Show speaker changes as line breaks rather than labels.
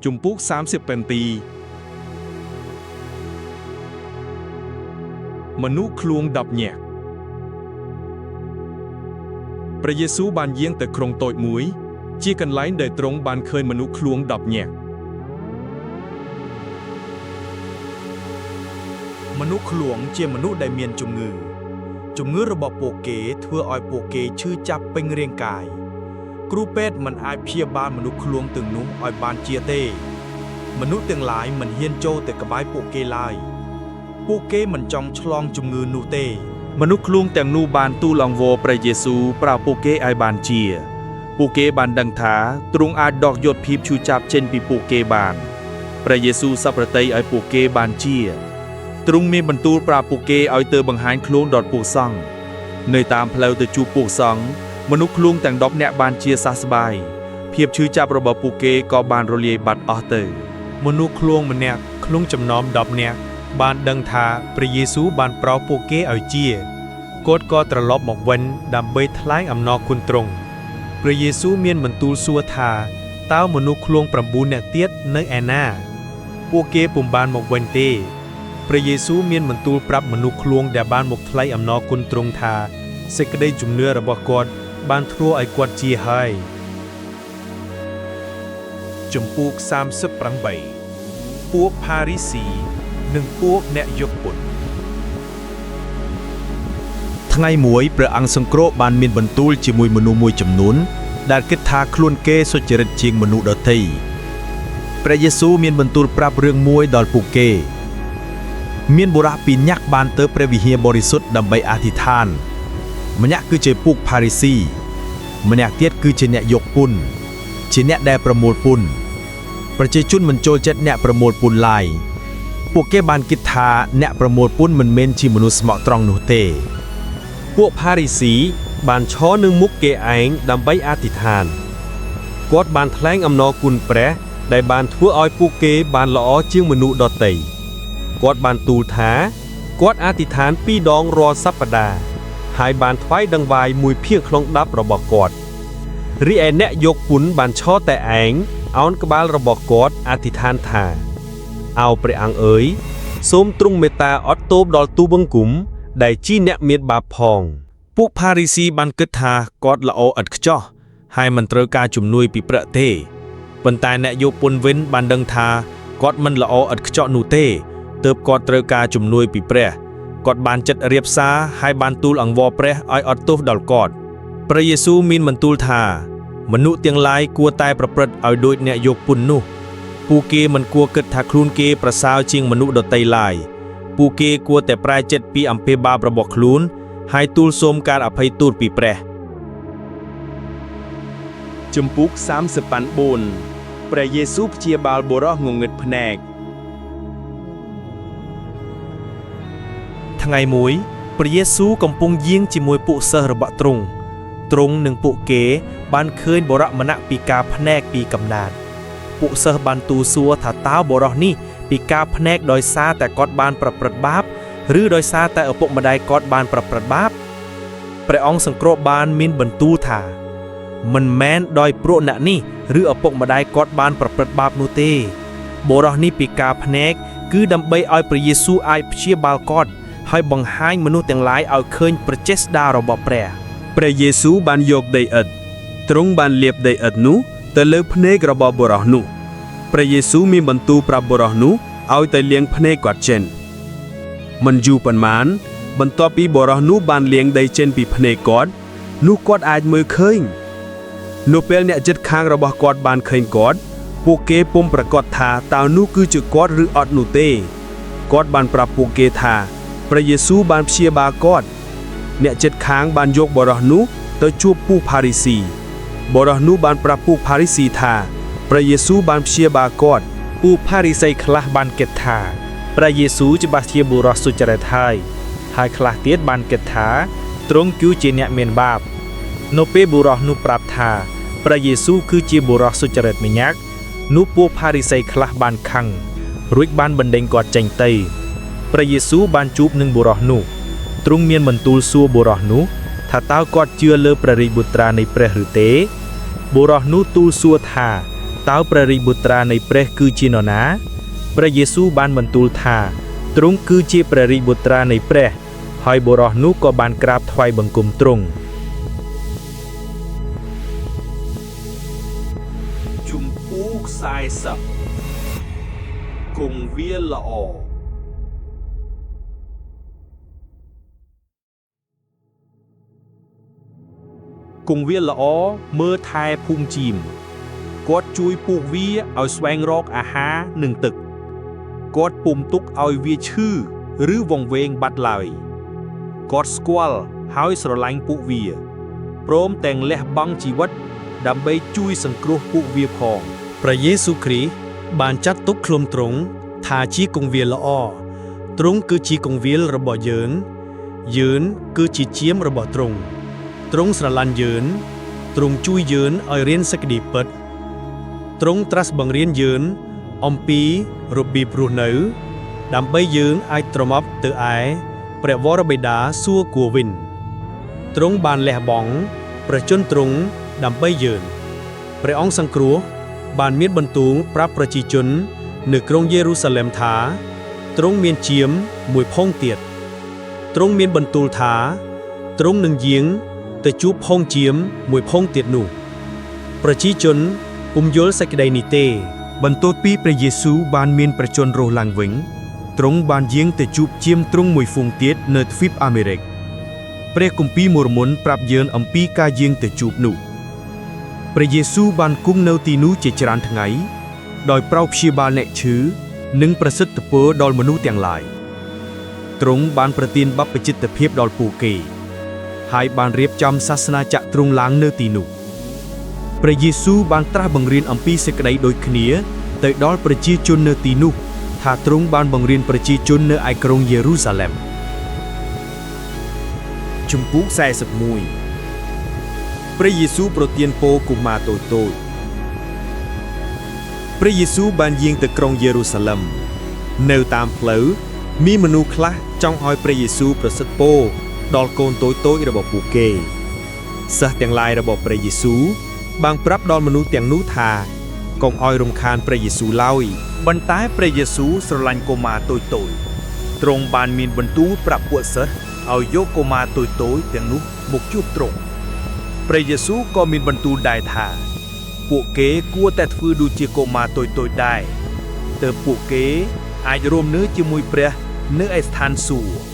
ជំពូក37មនុស្សឃ្លួង10នាក់ព្រះយេស៊ូវបានយាងទៅក្រុងតូចមួយ ជាកន្លែងដែលទ្រង់បានឃើញមនុស្សឃ្លួង10នាក់
មនុស្សឃ្លួងជាមនុស្សដែលមានជំងឺ ជំងឺរបស់ពួកគេធ្វើឲ្យពួកគេឈឺចាប់ពេញរាងកាយ គ្រូពេទ្យមិនអាចព្យាបាលមនុស្សឃ្លួងទាំងនោះឲ្យបានជាទេ មនុស្សទាំងឡាយមិនហ៊ានចូលទៅក្បែរពួកគេឡើយ ពួកគេមិនចង់ឆ្លងជំងឺនោះទេ
មនុស្សឃ្លួងទាំងនោះបានទូលអង្វរព្រះយេស៊ូវប្រាប់ពួកគេឲ្យបានជា ពួកគេបានដឹងថាទ្រង់អាចដកយកភាពឈឺចាប់ចេញពីពួកគេបានព្រះយេស៊ូវសព្វព្រះទ័យឲ្យពួកគេបានជាទ្រង់មានបន្ទូលប្រាប់ពួកគេឲ្យទៅបង្ហាញខ្លួនដល់ពួកសង្ឃនៅតាមផ្លូវទៅជួបពួកសង្ឃមនុស្សឃ្លួងទាំង10នាក់បានជាសះស្បើយភាពឈឺចាប់របស់ពួកគេក៏បានរលាយបាត់អស់ទៅ
មនុស្សឃ្លួងម្នាក់ក្នុងចំណោម10នាក់បានដឹងថាព្រះយេស៊ូវបានប្រោសពួកគេឲ្យជាគាត់ក៏ត្រឡប់មកវិញដើម្បីថ្លែងអំណរគុណទ្រង់ព្រះយេស៊ូវមានបន្ទូលសួរថាតើមនុស្សឃ្លួង9នាក់ទៀតនៅឯណា ពួកគេពុំបានមកវិញទេព្រះយេស៊ូវមានបន្ទូលប្រាប់មនុស្សឃ្លួងដែលបានមកថ្លែងអំណរគុណទ្រង់ថាសេចក្តីជំនឿរបស់គាត់បានធ្វើឲ្យគាត់ជាហើយ
ជំពូក38ពួកផារីស៊ីនិងពួកអ្នកយកពន្ធ
ថ្ងៃមួយព្រះអង្គសង្គ្រោះបានមានបន្ទូលជាមួយមនុស្សមួយចំនួនដែលគិតថាខ្លួនគេសុចរិតជាងមនុស្សដទៃព្រះយេស៊ូវមានបន្ទូលប្រាប់រឿងមួយដល់ពួកគេ មានបុរសពីរនាក់បានទៅព្រះវិហារបរិសុទ្ធដើម្បីអធិដ្ឋាន ម្នាក់គឺជាពួកផារីស៊ីម្នាក់ទៀតគឺជាអ្នកយកពន្ធជាអ្នកដែលប្រមូលពន្ធប្រជាជនមិនចូលចិត្តអ្នកប្រមូលពន្ធឡើយពួកគេបានគិតថាអ្នកប្រមូលពន្ធមិនមែនជាមនុស្សស្មោះត្រង់នោះទេ
ពួកផារីស៊ីបានឈរនឹងមុខគេឯងដើម្បីអធិដ្ឋានគាត់បានថ្លែងអំណរគុណព្រះដែលបានធ្វើឲ្យពួកគេបានល្អជាងមនុស្សដទៃគាត់បានទូលថាគាត់អធិដ្ឋានពីរដងរាល់សប្តាហ៍ហើយបានថ្វាយដង្វាយមួយភាគក្នុង10របស់គាត់រីឯអ្នកយកពន្ធបានឈរតែឯងអោនក្បាលរបស់គាត់អធិដ្ឋានថាអោព្រះអង្គអើយសូមទ្រង់មេត្តាអត់ទោសដល់ទូបង្គំដែលជាអ្នកមានបាបផង
ពួកផារីស៊ីបានគិតថាគាត់ល្អឥតខ្ចោះហើយមិនត្រូវការជំនួយពីព្រះទេប៉ុន្តែអ្នកយកពន្ធវិញបានដឹងថាគាត់មិនល្អឥតខ្ចោះនោះទេទើបគាត់ត្រូវការជំនួយពីព្រះគាត់បានចិត្តរៀបសារហើយបានទូលអង្វរព្រះឲ្យអត់ទោសដល់គាត់ព្រះយេស៊ូវមានបន្ទូលថាមនុស្សទាំងឡាយគួរតែប្រព្រឹត្តឲ្យដូចអ្នកយកពន្ធនោះពួកគេមិនគួរគិតថាខ្លួនគេប្រសើរជាងមនុស្សដទៃឡើយពួកគេគួរតែប្រែចិត្តពីអំពើបាបរបស់ខ្លួន ហើយទូលសូមការអភ័យទោសពីព្រះជំពូក39ព្រះយេស៊ូវព្យាបាលបុរសងងឹតភ្នែក
ថ្ងៃមួយព្រះយេស៊ូវកំពុងយាងជាមួយពួកសិស្សរបស់ទ្រង់ទ្រង់និងពួកគេបានឃើញបុរសម្នាក់ពិការភ្នែកពីកំណើតពួកសិស្សបានទូលសួរថាតើបុរសនេះពិការភ្នែកដោយសារតែគាត់បានប្រព្រឹត្តបាបឬដោយសារតែឪពុកម្ដាយគាត់បានប្រព្រឹត្តបាបព្រះអង្គសង្គ្រោះបានមានបន្ទូលថាមិនមែនដោយព្រោះអ្នកនេះឬឪពុកម្ដាយគាត់បានប្រព្រឹត្តបាបនោះទេបុរសនេះពិការភ្នែកគឺដើម្បីឲ្យព្រះយេស៊ូវអាចព្យាបាលគាត់ ហើយបង្ហាញមនុស្សទាំងឡាយឲ្យឃើញព្រះចេស្តារបស់ព្រះ
ព្រះយេស៊ូវបានយកដីឥដ្ឋទ្រង់បានលាបដីឥដ្ឋនោះទៅលើភ្នែករបស់បុរសនោះព្រះយេស៊ូវមានបន្ទូលប្រាប់បុរសនោះឲ្យទៅលាងភ្នែកគាត់ចេញមិនយូរប៉ុន្មានបន្ទាប់ពីបុរសនោះបានលាងដីចេញពីភ្នែកគាត់នោះគាត់អាចមើលឃើញនៅពេលអ្នកជិតខាងរបស់គាត់បានឃើញគាត់ពួកគេពុំប្រកាសថាតើនោះគឺជាគាត់ឬអត់នោះទេគាត់បានប្រាប់ពួកគេថាព្រះយេស៊ូវបានព្យាបាលគាត់ អ្នកជិតខាងបានយកបុរសនោះទៅជួបពួកផារីស៊ីបុរសនោះបានប្រាប់ពួកផារីស៊ីថាព្រះយេស៊ូវបានព្យាបាលគាត់
ពួកផារីសីខ្លះបានគិតថាព្រះយេស៊ូវច្បាស់ជាបុរសសុចរិតហើយហើយខ្លះទៀតបានគិតថាទ្រង់គឺជាអ្នកមានបាបនៅពេលបុរសនោះប្រាប់ថាព្រះយេស៊ូវគឺជាបុរសសុចរិតម្នាក់នោះពួកផារីសីខ្លះបានខឹងរួចបានបណ្ដេញគាត់ចេញទៅព្រះយេស៊ូវបានជួបនឹងបុរសនោះទ្រង់មានបន្ទូលសួរបុរសនោះថាតើគាត់ជឿលើព្រះរាជបុត្រានៃព្រះឬទេបុរសនោះទូលសួរថា
តើព្រះរាជបុត្រានៃព្រះគឺជានរណាព្រះយេស៊ូវបានបន្ទូលថាទ្រង់គឺជាព្រះរាជបុត្រានៃព្រះ ហើយបុរសនោះក៏បានក្រាបថ្វាយបង្គំទ្រង់
ជំពូក40គង្វាលល្អ
គង្វាលល្អមើលថែភូមិជីមគាត់ជួយពួកវាឲ្យស្វែងរកអាហារនិងទឹកគាត់ពុំទុកឲ្យវាឈឺឬវង្វេងបាត់ឡើយគាត់ស្គាល់ហើយស្រឡាញ់ពួកវាព្រមទាំងលះបង់ជីវិតដើម្បីជួយសង្គ្រោះពួកវាផង
ព្រះយេស៊ូវគ្រីស្ទបានចាត់ទុកខ្លួនទ្រង់ថាជាគង្វាលល្អទ្រង់គឺជាគង្វាលរបស់យើង យើងគឺជាជាមរបស់ទ្រង់ទ្រង់ស្រឡាញ់យើងទ្រង់ជួយយើងឲ្យរៀនសេចក្តីពិតទ្រង់ត្រាស់បង្រៀនយើងអំពីរបៀបរស់នៅ ដើម្បីយើងអាចត្រឡប់ទៅឯព្រះវរបិតាសួគ៌វិញទ្រង់បានលះបង់ព្រះជន្មទ្រង់ដើម្បីយើងព្រះអង្គសង្គ្រោះ បានមានបន្ទូលប្រាប់ប្រជាជន នៅក្រុងយេរូសាឡិមថាទ្រង់មានជាមមួយផងទៀតទ្រង់មានបន្ទូលថាទ្រង់នឹងយាងទៅជួបផងជាមមួយផងទៀតនោះ ប្រជាជនពុំយល់សេចក្តីនេះទេ
បន្ទាប់ពីព្រះយេស៊ូវបានមានព្រះជន្មរស់ឡើងវិញទ្រង់បានយាងទៅជួបជាមទ្រង់មួយហ្វូងទៀតនៅទ្វីបអាមេរិកព្រះគម្ពីរមូរមុនប្រាប់យើងអំពីការយាងទៅជួបនោះព្រះយេស៊ូវបានគង់នៅទីនោះជាច្រើនថ្ងៃ ដោយប្រោសព្យាបាលអ្នកឈឺនិងប្រសិទ្ធពរដល់មនុស្សទាំងឡាយទ្រង់បានប្រទានបព្វជិតភាពដល់ពួកគេ ហើយបានរៀបចំសាសនាចក្រទ្រង់ឡើងនៅទីនោះ ព្រះយេស៊ូវបានត្រាស់បង្រៀនអំពីសេចក្តីដូចគ្នាទៅដល់ប្រជាជននៅទីនោះ ថាទ្រង់បានបង្រៀនប្រជាជននៅឯក្រុងយេរូសាឡិម
ជំពូក41ព្រះយេស៊ូវប្រទានពរកុមារតូចៗព្រះយេស៊ូវបានយាងទៅក្រុងយេរូសាឡិមនៅតាមផ្លូវមានមនុស្សខ្លះចង់ឲ្យព្រះយេស៊ូវប្រសិទ្ធពរដល់កូនតូចៗរបស់ពួកគេសិស្សទាំងឡាយរបស់ព្រះយេស៊ូវបានប្រាប់ដល់មនុស្សទាំងនោះថាកុំឲ្យរំខានព្រះយេស៊ូវឡើយប៉ុន្តែព្រះយេស៊ូវស្រឡាញ់កុមារតូចៗទ្រង់បានមានបន្ទូលប្រាប់ពួកសិស្សឲ្យយកកុមារតូចៗទាំងនោះមកជួបទ្រង់ព្រះយេស៊ូវក៏មានបន្ទូលដែរថា ពួកគេគួរតែធ្វើដូចជាកុមារតូចៗដែរទើបពួកគេអាចរួមនៅជាមួយព្រះនៅឯស្ថានសួគ៌។